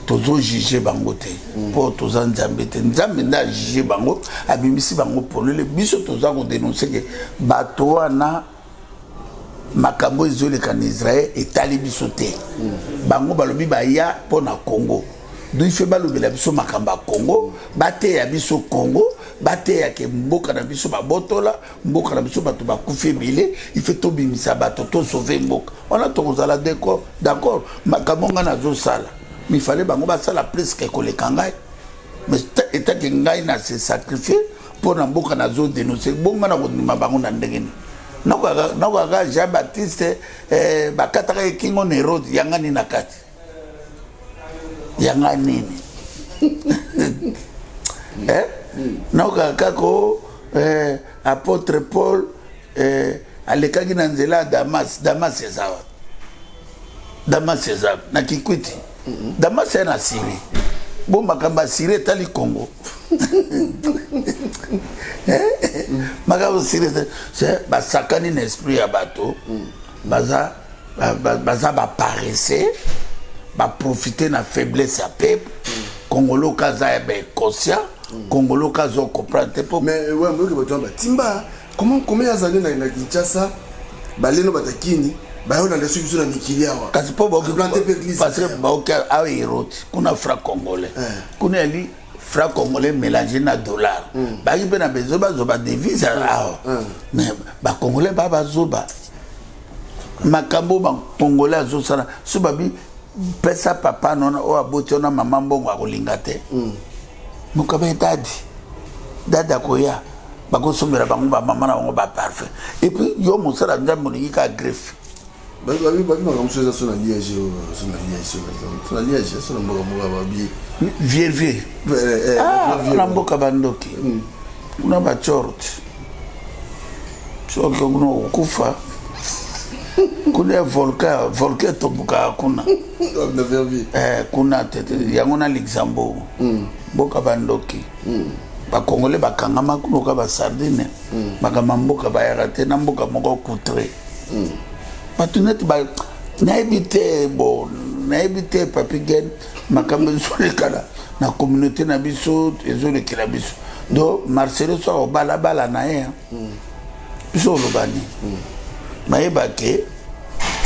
tozojuge bango te mpo toza nzambe te nzambe nde ajuge bango abimisi bango polele biso toza kodenonse ke bato wana makambo ezoleka na Israël etali biso te. Bango balobi baya mpo na Congo. Donc il faut balobela biso makambo ya Congo, bateya biso Congo, bateya ke mboka na biso babotola, mboka na biso bato bakufi ebele, il faut tobimisa bato tosauve mboka. Wana tokozala d'accord, d'accord, makambo ngai nazosala. Mais il fallait bango basala plus que koleka ngai. Mais etake ngai na se sacrifier mpo na mboka nazo denoncer bongo na kondima bango na ndenge nini nakokaka jean baptiste eh, bakataka ye kingo na herode yanga nini na kati yanga nini eh? nakokaka kaka o eh, apôtre paul eh, alekaki na nzela ya damas damas eza wapi damas eza na kikwiti damas ya na syrie bo makambo ya syrie etali congo makambo syrie basakani na esprit ya bato baza baza baparesse baprofite na faiblesse ya peuple congolo kaza ya bainconscient congolo kaza ocomprendre te po mais ouais moyoki bato wana batimba Comment comment azali na na Kinshasa baleno batakini bayolanda soki biso na mikili awa kasi mpo baokiplante mpe église parce que baoki awa eroti kuna franc congolais eh. kuna yali franc congolais mélange na dollar hmm. bayaki mpe na besoin bazwa badevise hmm. awa hmm. mais bacongolais ba bazoba makambo bacongolais azosala so babi pesa papa nona oyo aboti ona mama mbongo akolinga te mokabe dadi dadi akoya bakosombela bango bamama na bango baparfum epuis yo mosala nzambe olingi kaka greffe. Babi makambo mosusu eza so na Liège, so na Liège, so na Liège, so na mboka moko babi. Vie vie. Ah, na mboka bandoki. Kuna ba chort. Soki kuna okokufa. Kuna ya volcan, volcan etombokaka kuna. Eh, kuna tete yango na Luxembourg. Mboka bandoki. Bakongole bakangama kuna oka ba sardine. Makambo ya mboka bayaka te na mboka moko coutre. Bato neti ba nayebi te bo nayebi te Papi Gen makambo ezolekana na communauté na biso ezolekela biso. Donc Marcelo so akobalabala na ye biso oloba nini bayeba ke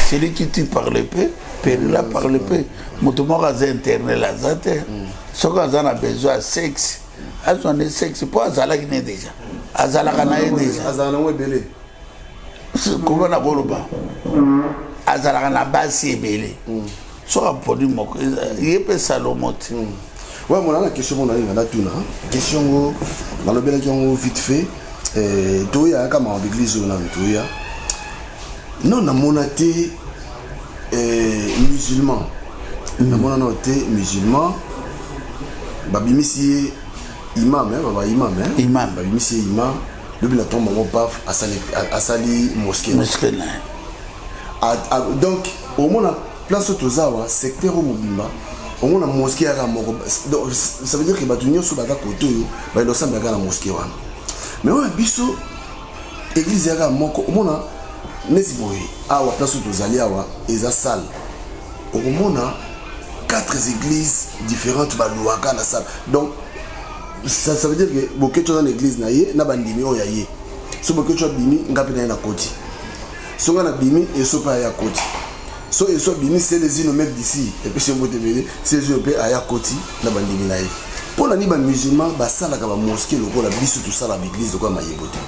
celui qui tue par l'épée périra par l'épée. Moto moko aza internel aza te soki aza na besoin ya sexe azwa nde sexe mpo azalaki ne déjà azalaka na ye déjà azala nango ebele. Koma na koloba azalaka na basi ebele soki aponi moko ye mpe Salomo te. Ouais, mona na question mona nga natuna question ngo nalobelaki yango vite fait toya kaka makambo église oyo nanu toya non namona te musulman namona nano te musulman babimisi ye imam baba imam imam babimisi ye imam lobi na ntongo bango paf asali, asali mosquée. Mosquée na ye. Donc omona place oyo toza awa, secteur oyo mobimba, omona mosquée yaka moko. Donc ça veut dire que bato nyonso baza kote oyo bayenda osambelaka na mosquée wana. Mais oyo biso église yaka moko, omona neti boye awa place oyo tozali awa eza salle, okomona quatre églises différentes baluwaka na salle. Donc ça veut dire que Boketshu aza na église na ye na bandimi oyo ya ye. So Boketshu abimi, nga mpe na ye na koti. So nga nabimi, Eso mpe aya koti. So Eso abimi, Selezino mec d'ici epesi yo mbote ebele. Selezino mpe aya koti na bandimi na ye. Mpo na nini bamusulman basalaka bamosquée lokola biso tosala baeglise lokola mayebo te?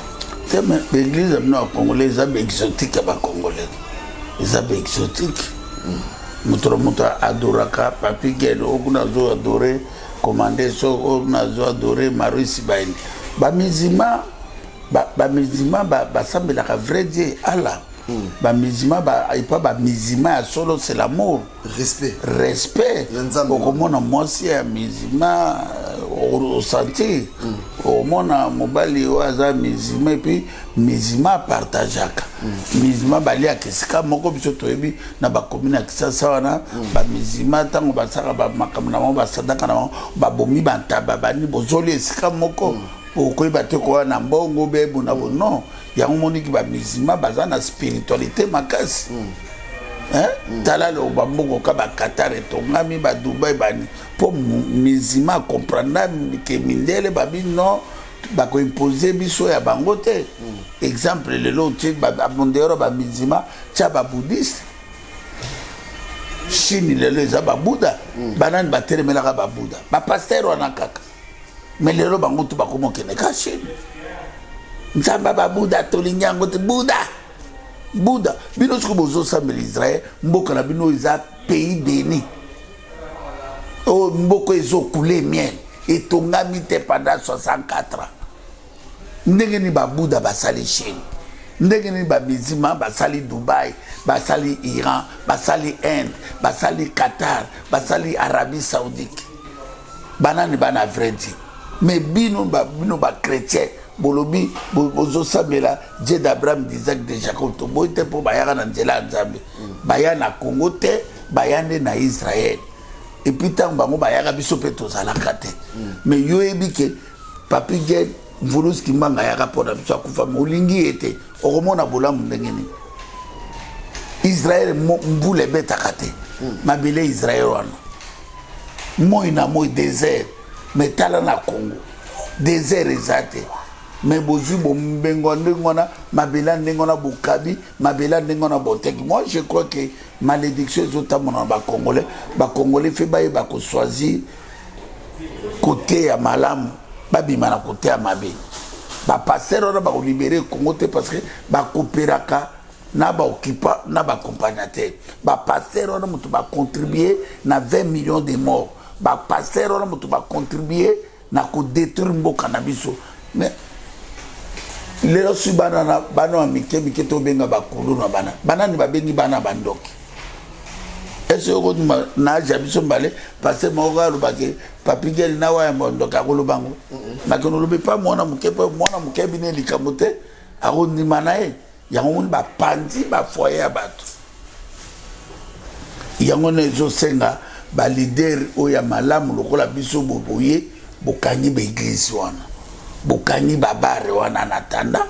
Te, mais baeglise ya bino ya congolais eza baexotique, ya bacongolais eza baexotique. Moto na moto adoraka Papi Gen oyo kuna azo adore commande so oyo kuna azo adore Maruisi. Baini bamusulman, bamusulman basambelaka vrai Dieu Allah. Bamusulman epa bamusulman ya solo, c'est l'amour. Respect. Respect. Okomona mwasi ya musulman, osentir okomona mobali oyo aza musulman. Et puis musulman apartageaka, musulman baliaka esika moko. Biso toyebi na bacommune ya Kisasa wana, bamusulman ntango basalaka bamakambo na bango, basadaka na bango, babomi bantaba bani, bozoli esika moko, okoyeba te koya na mbongo bebu na bo non. Yango moniki bamusulman baza na spiritualité makasi. Hein? Tala lo bamboka ka baqatar etongami, badubai bani, mpo musulman acomprendre ke mindele babi non, bakoimpose biso ya bango te. Exemple, lelo otie mondeyoro bamusulman, tia babouddhiste. Chine lelo eza babuda. Banani batelemelaka babuda? Bapasteur wana kaka. Mais lelo bango tu bakoma okende ka Chine. Nzambe ya babuda tolingi yango te. Buda, buda bino soki bozosambela Israel, mboka na bino eza pays béni oyo mboka ezocouler miel, etongami te pendant 64 ans. Ndenge nini babuda basali Chine? Ndenge nini bamusulman basali Dubai, basali Iran, basali Inde, basali Qatar, basali Arabie Saoudite? Banani bana vrai Dieu? Mais bino bino bachrétien bolobi bozosambela Dieu d'Abraham, d'Isaac, de Jacob. Toboyi te mpo bayaka na nzela ya Nzambe. Baya na Congo te, baya nde na Israel. Et puis ntango bango bayaka, biso mpe tozalaka te. Mais yo oyebi ke Papi Gen Mvuluzi Kimbanga ayaka mpo na biso, akufa, me olingi ye te. Okomona bolamu ndenge nini? Israel mvula ebetaka te. Mabele Israel wana moi na moi désert. Mais tala na Congo, désert eza te. Mais bozwi bombengo ya ndenge wana, mabele ya ndenge wana, bokabi mabele ya ndenge wana, boteki. Moi je crois que malédiction ezotambola na bacongolais. Bacongolais fe bayeba kochoisir kote ya malamu, babima na kote ya mabe. Bapasteur wana bakolibérer Congo te parce que bakopéraka na baoccupant na baaccompagnateur. Bapasteur wana moto bacontribue na 20 millions de morts. Bapasteur wana moto bacontribue na kodétruire mboka na biso. Mais Lelo soki bana na bana ya mike mike tobenga bakuluna bana banani babengi bana bandoki. Ese okondima na age ya biso mbale paster moko alobaki papi gel na waya mondoki akoloba yango nakende olobi pa mwana moke mpo mwana moke bino likambo te akondima na ye. Yango moni bapanzi bafoye ya bato yango na ezosenga balider oyo ya malamu lokola biso boye bokangi baeglize wana bokangi babare wana na tanda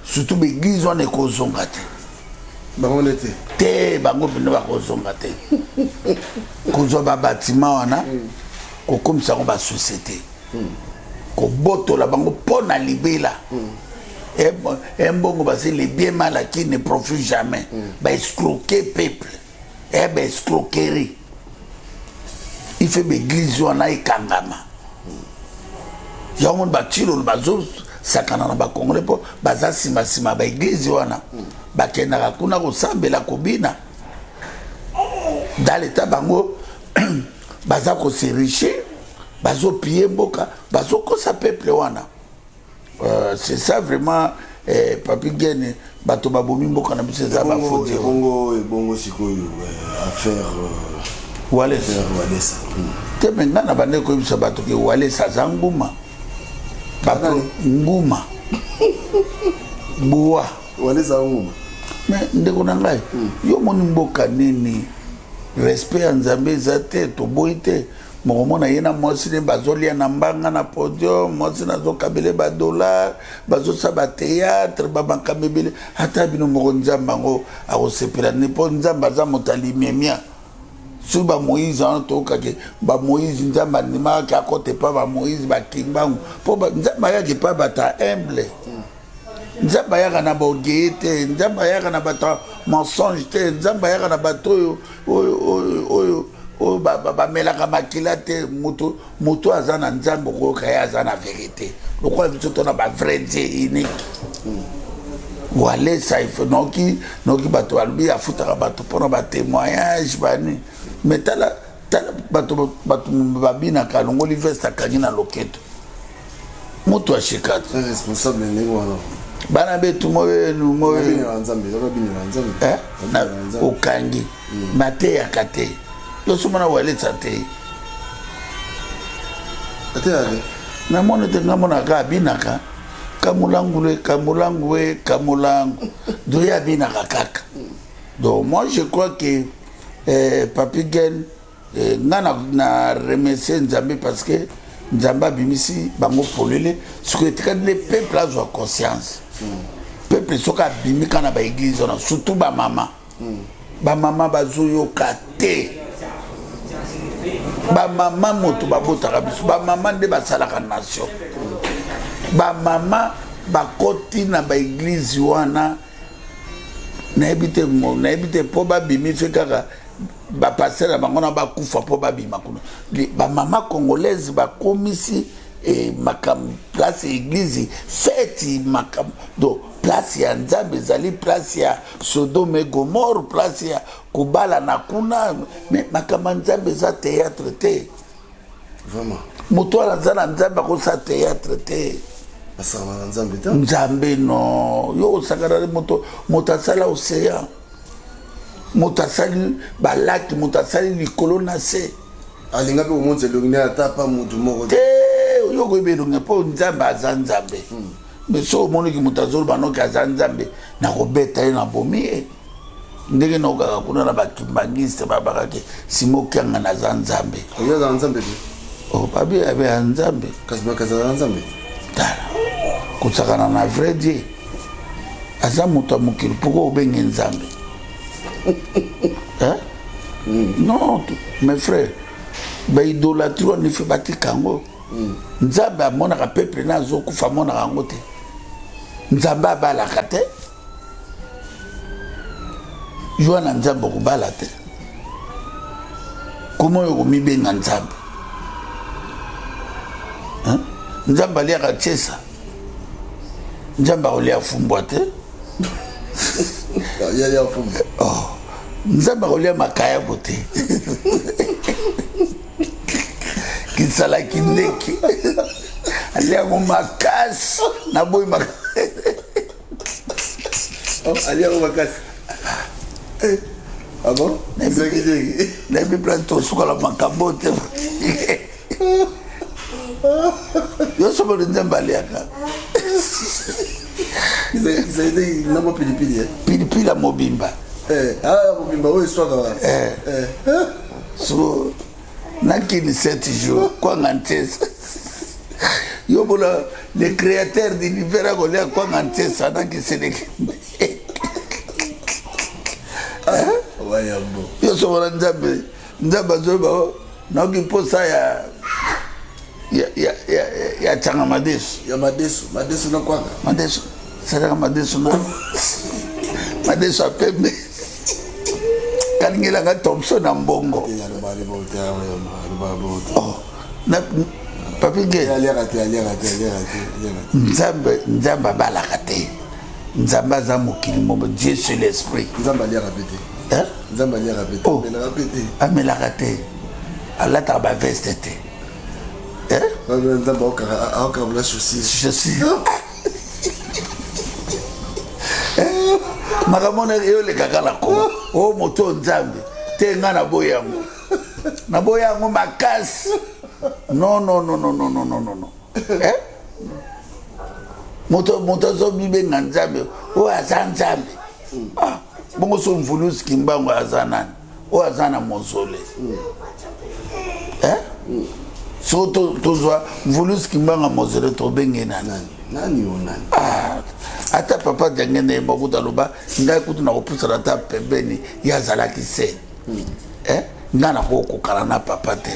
surtout baeglize wana ekozonga te bango nde te te bango mpenza bakozonga te kozwa babatima wana kokomisa yango basociété kobotola bango mpo na libela embongo basi le bien mal acquis ne profite jamais baescroquer peuple e baescroquerie il fait baeglise wana ekangama yango moni bacilolo bazosakana na bacongolais mpo baza nsima nsima baeglise wana bakendaka kuna kosambela kobina dans l'état bango baza kose riche bazopille mboka bazokosa peuple wana euh, c'est ça vraiment eh, papi gene bato babomi mboka na biso eza bafoti ebongo ebongo sikoyo euh, affaire euh, walesa walesa hmm. te me ngai na bandeki koyebisa bato ke walesa aza nguma nguma boa walesa nguma me ndeko na ngai hmm. yo omoni mboka nini respect ya nzambe eza te toboyi te mokomona ye na mwasi ne bazolia na mbanga na podium mwasi nazokabele badollar bazosala batheatre bamakambo ebele ata bino moko nzambe yango akosepela ne mpo nzambe aza moto alimemia soki bamoïse wana toyokaki bamoïse nzambe andimaka ke akota epa bamoïse bakimbangu mpo nzambe ayaki epa bato ya humble nzambe ayaka na baorgueille te nzambe ayaka na bato ya mensonge te nzambe ayaka na bato oyo oyo oyo oyo oyo bamelaka makila te moto moto aza na nzambe okoyoka ye aza na verité lokola biso to na bavrai dieu unique walesa ifo noki noki bato balobi afutaka bato mpona batémoignage bani mais tala tala bato bato babinaka alongoli veste akangi na loketo moto ashika te responsable ndenge wana bana betu moyenu moyenu eh? okangi hmm. nateyaka te yo somona walesa te namoni te nga monaka abinaka kamulangule kamulangue kamulangu doye abinaka kaka donc moi je crois que eh, papi gen Eh, nga na, na remercier nzambe parce que nzambe abimisi bango polele sikoyo etikali nde peuple azwa conscience mm. peuple soki abimi kaka na baeglise wana surtout bamama mm. bamama bazoyoka te bamama moto babotaka biso bamama nde basalaka nation mm. bamama bakoti na baeglise wana nayebi te nayebi te mpo babimi fe kaka ba pasteur na bango na bakufa mpo babima kuna bamama congolaise bakomisi eh, makambo place ya eglise feti makambo donc place ya nzambe ezali place ya sodome gomore place ya kobalana kuna me makambo ya nzambe eza théâtre te vraiment moto wana aza na nzambe akosala théâtre te basakana na nzambe te nzambe no yo osakana moto moto asala océan moto asali balaki moto asali likolo na se alinga mpe komonisa elongi naye ata pa motu moko te yo okoyeba elongi mpo nzambe aza nzambe hmm. mais soki omoniki moto azoloba noki aza nzambe nakobeta ye nabomi ye ndenge naokaka kuna na bakimbangiste babakaki simo kianga naza nzambe aza nzambe te oh, babi abe ya nzambe kasi bakasi aza nzambe tala kosakana na vrai dieu aza moto ya mokili pourkoi obenge nzambe hein? Mm. non mes frères baidolâtrie wana ife batika yango mm. nzambe amonaka peuple na azokufa amonaka yango te nzambe abalaka te yo wana nzambe okobala te koma oyo okomibenga nzambe nzambe aliaka tiesa nzambe akolia fumbwa te oh, nzambe akolia makayabo te kisalaki ndeke alia yango makasi naboyi makasi. Oh, aliaka makasi. Eh, ah bon? Nayebi place tosukala makambo te. Yo soko nzambe aliaka. Ezali namba pilipili. Eh? Pilipili ya mobimba. Eh, ah mobimba oyo eswaka wana. Eh. eh. So nakini 7 jours kwanga ntesa. Yo bona le créateur d'univers akolia kwanga ntesa nakiseleke. Yo soko na nzambe nzambe azoyeba oh, nayoki mposa ya ya ya ya ya changa madesu ya madesu madesu na kwanga madesu salaka madesu na madesu ya pembe kalingelanga thomson na mbongo oh, papi ge nzambe nzambe abalaka te nzambe aza mokili mobo dieu sur l'esprit nzambe aliaka pe te nzambe aliaka pe te oh. amelaka pe te amelaka te alataka baveste te nzambe aokabola chaussure chaussure makambo wana eyolekaka na kongo o moto nzambe te ngai naboyi yango naboyi yango makasi non non non non non non non non eh? moto moto azomibenga nzambe oyo aza nzambe hmm. ah, bongo so mvuluzi kimbangu aza nani oyo aza na mozole hmm. eh? hmm. so tozwa mvuluzi kimbangu ya mozole tobenge nani nani o nani ah, ata papa jange na ye mokuta aloba ngai kutu nakopusana ata pembeni ye azalaki se eh? Nga nakokokana na papa te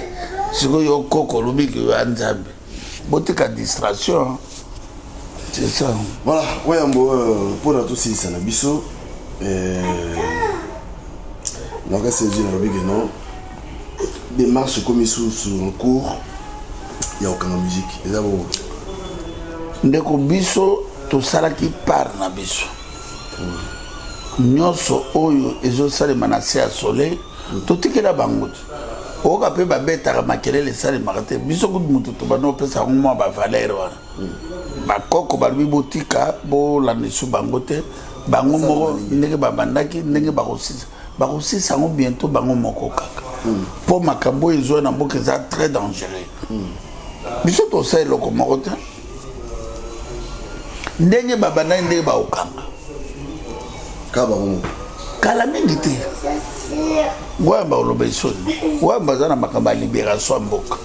sikoyo yo koko olobi ke yo ya nzambe botika distraction c'est ça voilà wayambo euh, mpona tosilisa na biso euh, nakasi ezwi nalobi ke non démarche ekomi susu en cours ya kokanga musique eza bongo ndeko biso tosalaki part na biso nyonso oyo ezosalema na se ya soleil totikela bango te oyoka mpe babetaka makelele esalemaka te biso kutu moto tobanda kopesa yango mwa bavalere wana bakoko balobi botika bolanda esu bango te bango moko ndenge babandaki ndenge bakosisa bakosisa yango bientôt bango moko kaka mpo makambo oyo ezwa na mboka eza très dangereux biso tosala eloko moko te ndenge babandaki ndenge bakokanga kaka bango moko kala mingi te wayamba oloba esoni wayamba aza na makambo ya liberation ya mboka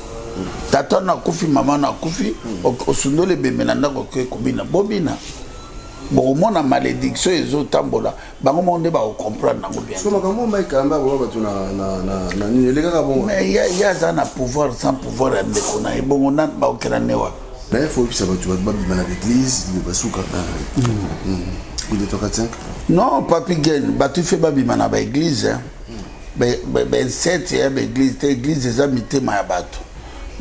tata na akufi mama na akufi osundoli ebembe na ndako oke kobina bobina bokomona malédiction ezotambola bango moko nde bakocomprendre yango bien so makambo mike kalamba akoma bato na nini elekaka bongo mais ye aza na pouvoir sans pouvoir ya ndeko na ye bongo nani bakokenda nde wapi naye fo oyebisa bato bato babima na baeglise basuka 2 3 4 5 non papi gen bato ife babima na baeglise bainsete ya baeglise te eglise eza mitema ya bato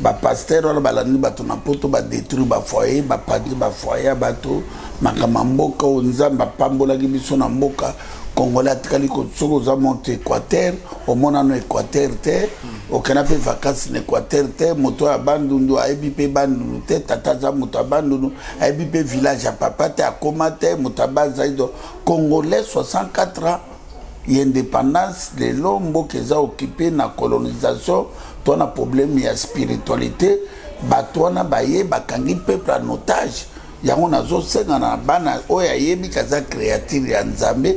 bapaster wana balandi bato na poto badetruire bafoyer bapanzi bafoyer ya bato makambo ya mboka oyo nzambe apambolaki biso na mboka congolais atikali soki oza moto équateur omonano équateur te okenda mpe vacances na équateur te moto ya bandundu ayebi mpe bandundu te tata aza moto ya bandundu ayebi mpe village ya papa te akoma te moto ya bazaido congolais 64 ans ya indépendance lelo mboka eza occupe na colonisation to na problème ya spiritualité bato wana baye bakangi peuple en otage yango nazosenga na bana oyo ayebi kaza créature ya nzambe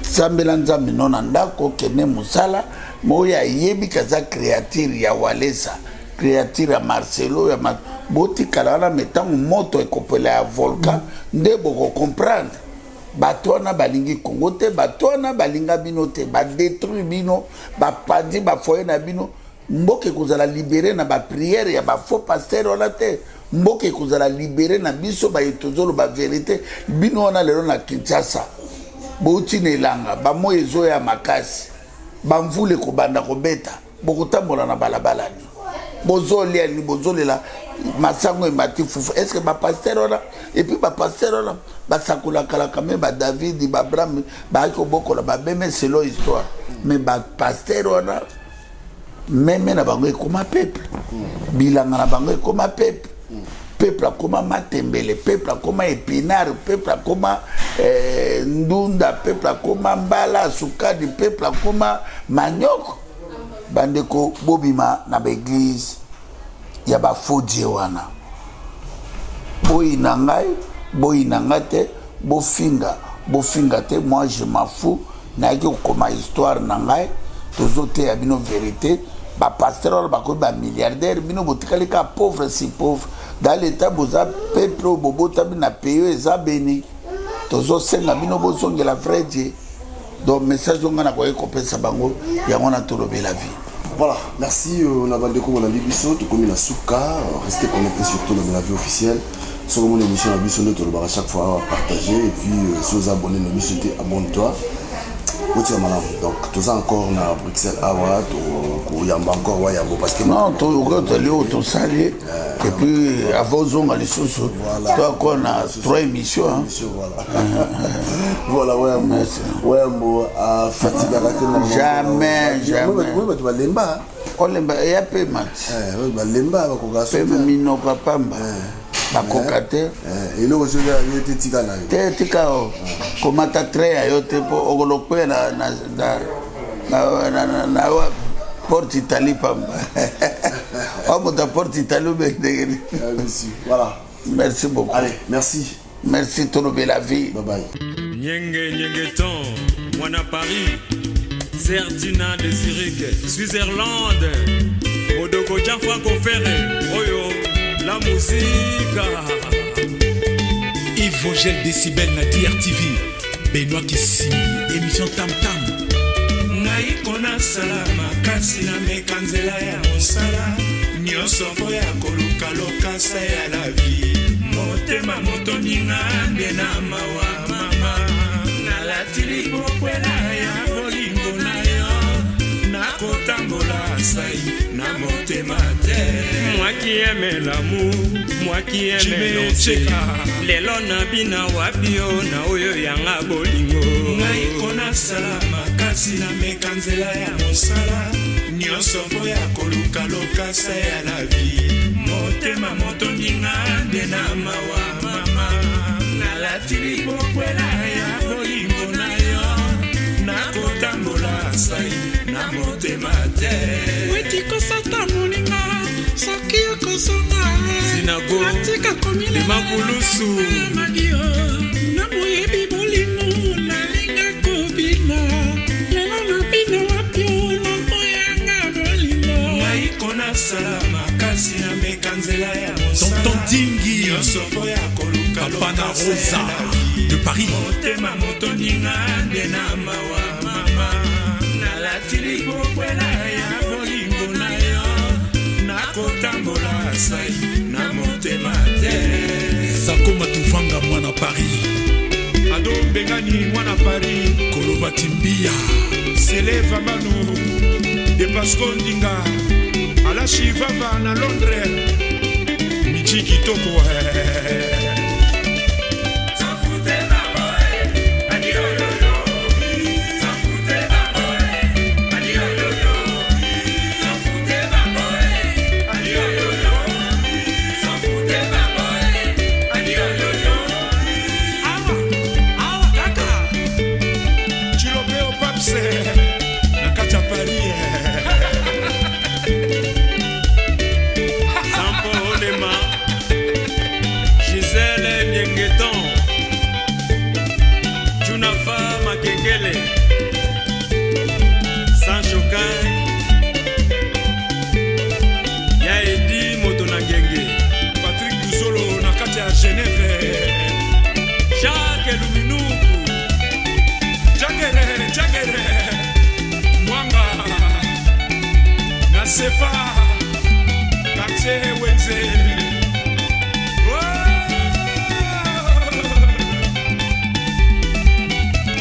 sambela nzambe no na ndako kende mosala oyo ayebi kaza créature ya walesa créature ya marcelo ya ma... botikala wana me ntango moto ekopela ya volcan nde bokocomprendre bato wana balingi kongo te bato wana balinga bino te badetruire bino bapanzi bafoye na bino mboka ekozala libere na bapriere ya bafaux paster wana te mboka ekozala libere na biso baye tozoloba verite bino wana lelo na kinshasa bouti na elanga bamoi ezoya makasi bamvula ekobanda kobeta bokotambola na balabala nini bozolia nini bozolela masango emati fufu est ce que bapaster wana epuis bapaster wana basakolakalaka me badavidi baabraham bayaki kobokola babeme selo histoire mais bapaster wana meme na bango ekoma peuple bilanga na bango ekoma peuple. Peuple akoma matembele, peuple akoma epinard, peuple akoma eh, ndunda, peuple akoma mbala sukadi, peuple akoma manioko. Bandeko, bobima na baeglise ya bafaux dieu wana. Boyina ngai, boyina ngai te, bofinga, bofinga te, moi je m'en fous. Nayaki kokoma histoire na ngai, tozoteya bino verité. Bapasteur wana bakomi bamilliardaire, bino botikali kaka pauvre si pauvre dans l'état. Boza peuple oyo bobotami na pays oyo eza beni. Tozosenga bino bozongela vrai Dieu. Donc message oyo ngai nakoki kopesa bango yango wana, tolobela vie. Voilà, merci na bandeko bolandi biso, tokomi na suka. Restez connectés surtout na la vie officielle. Soki omoni émission na biso nde tolobaka chaque fois, partager et puis si oza abonné na biso te, abonne-toi, otika malamu. Donc toza encore na Bruxelles awa, tokoyamba encore wayambo parce que non, tozali oyo tosali et puis avant ozonga lisusu, toako na trois émissions, hein. Voilà, wayambo, wayambo afatigaka te. Jamais, jamais. Bato balemba. Olemba eya pe mati. Balemba, bakoka. Pe minoko pamba, bakoka te. Eloko soki yo te, tika na yo. Te, tika o komata train ya yo te, mpo okolokwea na porte Italie pamba. Omota porte Italie obe ndenge nini? Voilà. Merci beaucoup. Allez, merci. Merci, tolobela vie. Bye bye. Nyenge Nyengeton, Mwana Paris, Zerdina de Zurich, Switzerland, Modoko Gianfranco Ferre, Oyo, la musique. Yves Vogel Décibel na DRTV, Benoît Kissimbi, émission Tam Tam. Ngai konasala makasi, nameka nzela ya mosala nyonso mpo ya koluka lokasa ya la vie. Motema motoninga nde na mawa, mama, nalati libokwela ya bolingo na yo, nakotambola sai na motema te. Moi qui aime l'amour, moi qui aime danser, lelo nabina wapi yo na oyo yanga bolingo? Ngai konasala makasi, nameka nzela ya mosala nyonso mpo ya koluka lokasa ya la vie. Motema motondinga nde na mawa, mama, nalati libokwela ya bolingo na yo, nakotambola sai na motema te. Weti kosata moninga soki okozonga. Sinago. Natika Makulusu. Madio na moyebi bolingo, nalinga kobina, lelo nabina wapi na boyanga bolingo? Ngai konasala makasi, nameka nzela ya Tonton Dingi. Nyonso mpo ya koluka Papa na lokasa ya Rosa la vie. de Paris. Motema motondinga nde na mawa, mama, nalati libokwela ya bolingo na yo, nakotambola sai na motema te. Sako Matuvanga mwana Paris. Ado Mbengani mwana Paris. Koloba Timbia. Sele Vamanu de Pasco Ndinga, Alashi Vava na Londres, Michi Kitoko eh. Awa kaka Chilopeo Paps na kati ya Paris. Sampo Olema, Gisèle Nyengeton, Junafa Makengele, Sancho Kai, Ya Edi Moto na Ngenge, Patrick Luzolo na kati ya Genève. Jacques Luminuku, Jagere Jagere Mwanga na Sefa, quartier Wenze.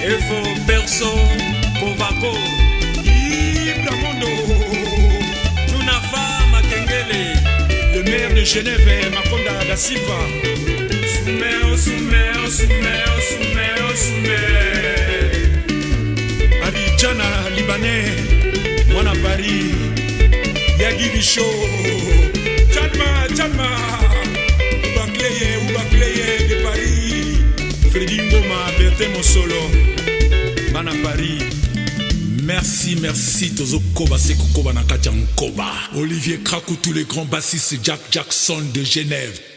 Evo Perso Kovako, Ibramondo. Junafa Makengele, le maire de Genève, Makonda da Silva. Soumeo, Soumeo, Soumeo, Soumeo, Soumeo. Abidjana Libanais mwana Paris, Yagi Bicho, Chalma Chalma. Merci, merci, tozokoba se kokoba na kati ya nkoba. Olivier Krakutu, le grand bassiste Jack Jackson de Genève.